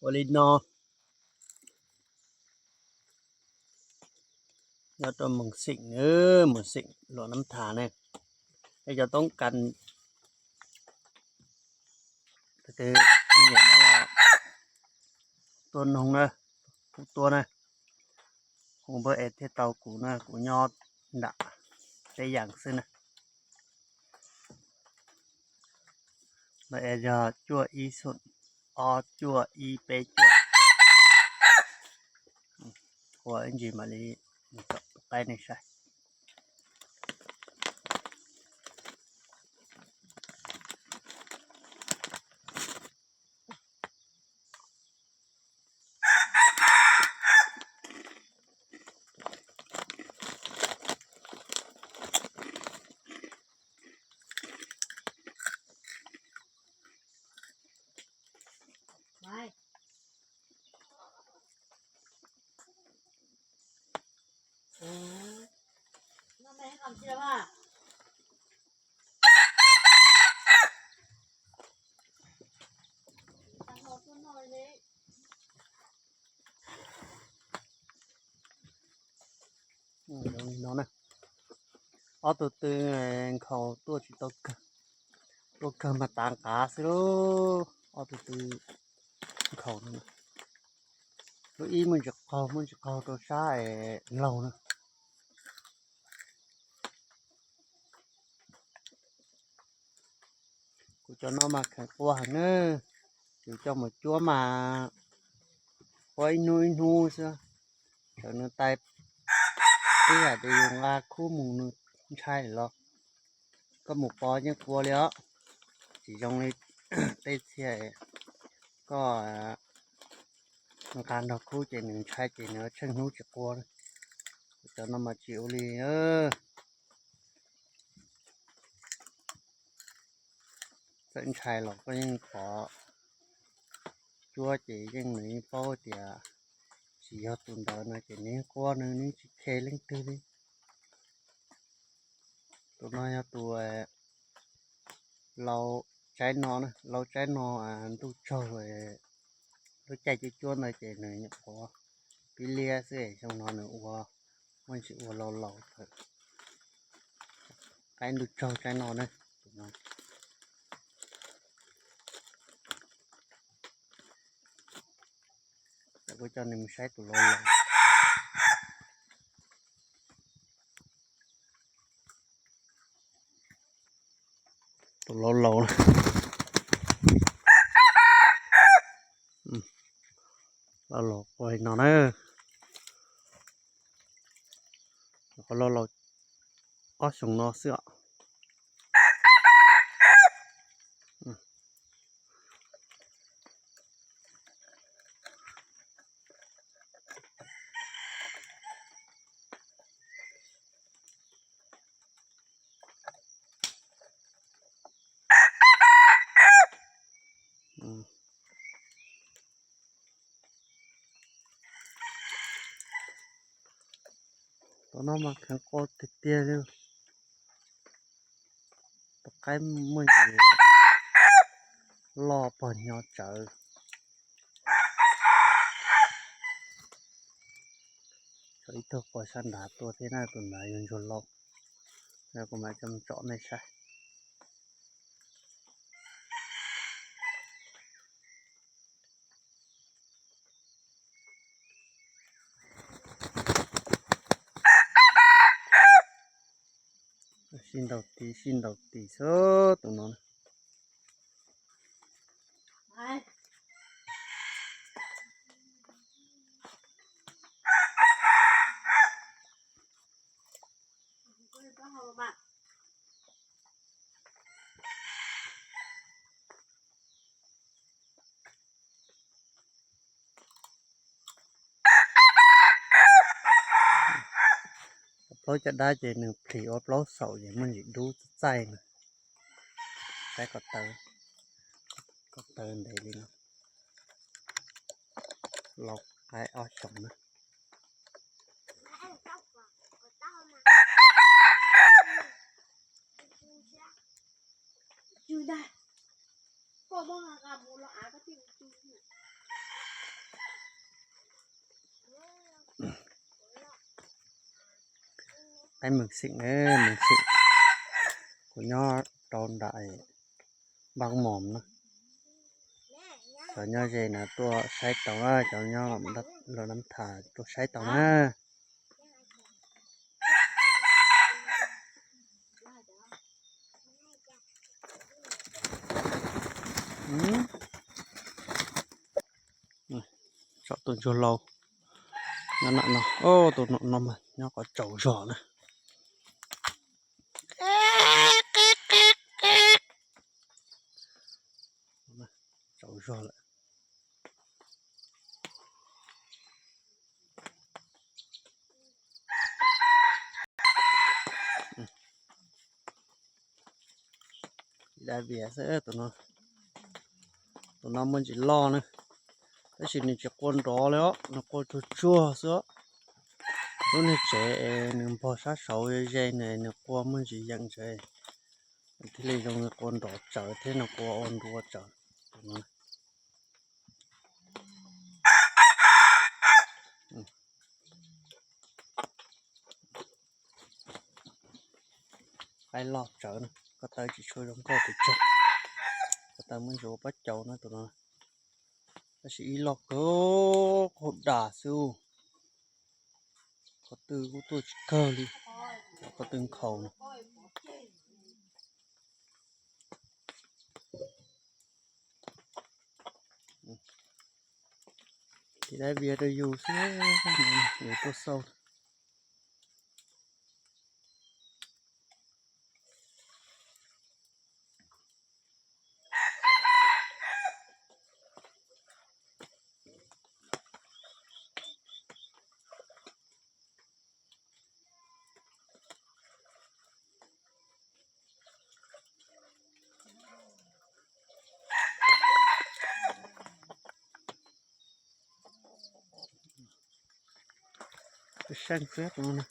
Ua li no, nyob rau Moos Xeem na, Moos Xeem Luam Nab Thas ne, es cov toob kas tus twg nyiam no los tuaj noog na, kuv tuaj na, hu npawb es thiaj tau kuv na, kuv nyob nram Teb Yas xwb na. Npawb es yog cuaj ib xoom ob cuaj ib peb cuaj. Ua ib ntsis mam li tsom tus qaib nej saib. Zoo li no na, ob tug twg nkhaus tuaj tsis tau kawg, tuaj kawg mas tav nqav xwb lauj. Ob tug twg nkhaus no, lub ib muaj ntsis qaug, muaj ntsis qaug rau sab es laug na. Kuv cov no mas kheev qua heev na, kuv coj mus cuab mas qua ib hnub ib hnub xwb, txawm nws tais twb hais tias yus nqa khub mus nws ntshai los, koj mus pov yeej qua li os. Tsis zoo li tej txhia koj nqa nrog khub ces nws ntshai ces nws tsheej hnub tsis qua. Kuv cov no mas tsis ua li. Txawm ntshai los koj yeej pov cuab ces yeej nws yeej paub tias tsis yog tus ntawd no ces nws yeej qua, nws yeej tsis khe leej twg li. Tus no yog tus lau tsaib no, lau tsaib no ntuj tsaug, lub caij cuab cuab ntawd ces nws nyuam qhuav pib liab xwb, xyoo no nws ua, muaj ntsis ua laus laus lawm. Qaib ntuj tsaug tsaib no na. Kuv coj nej mus saib tus laus laus. Tus laus laus, laus laus qua li no na. Qhov laus laus ob xyoos no xwb os. Tus no mas kheev qua tiag tiag li. Tus qaib muaj ntsis loj pog nyo tsawv. Tshuav ib tug qua sab nrad tuaj thiab na, tus ntawd yog ntsuag laus. Kuv mam coj mus tsom nej saib. Sib ntaus tis sib ntaus tis xwb tus no. Plaub caj dab ces nws plhis ua plaub saum ces muaj ntsis dub txaij na. Saib ko taw, ko taw ntev li no. Laus qaib ob xyoos na. Saib meej xeem, meej xeem. Kuv nyob rau nram npab mos na. Cov nyob ze no tuaj saib tau na, cov nyob Los Nab Thas tuaj saib tau na. Tsom tus ntsuag laus nyob no, tus no mas nyob qhov tsaus zog na. Tsaus zog lawm. Dav vias xwb tus no. Tus no muaj ntsis loj na, tab sis nws tsis qua nrov li os, nws qua tsuag tsuag xwb os. Lub niag tsev es nws npog sab saud ze nws, nws qua muaj ntsis yeem ntawd, thiaj li zoo li qua nrov tsawv thiab nws qua ua nrua tsawv. Qaib loj tsawv na, ko taw tsis tshua zoo nkauj pes tsawg. Ko taw muaj ntsis ua pob caus na tus no, tab sis ib loj kawg, qaug das xwb. Qhov twg kuj tuaj tsis kawg li, qhov twg nkhaus na. Ces dab vias rau yus xwb, yus tuaj xauj. Saib tus no na.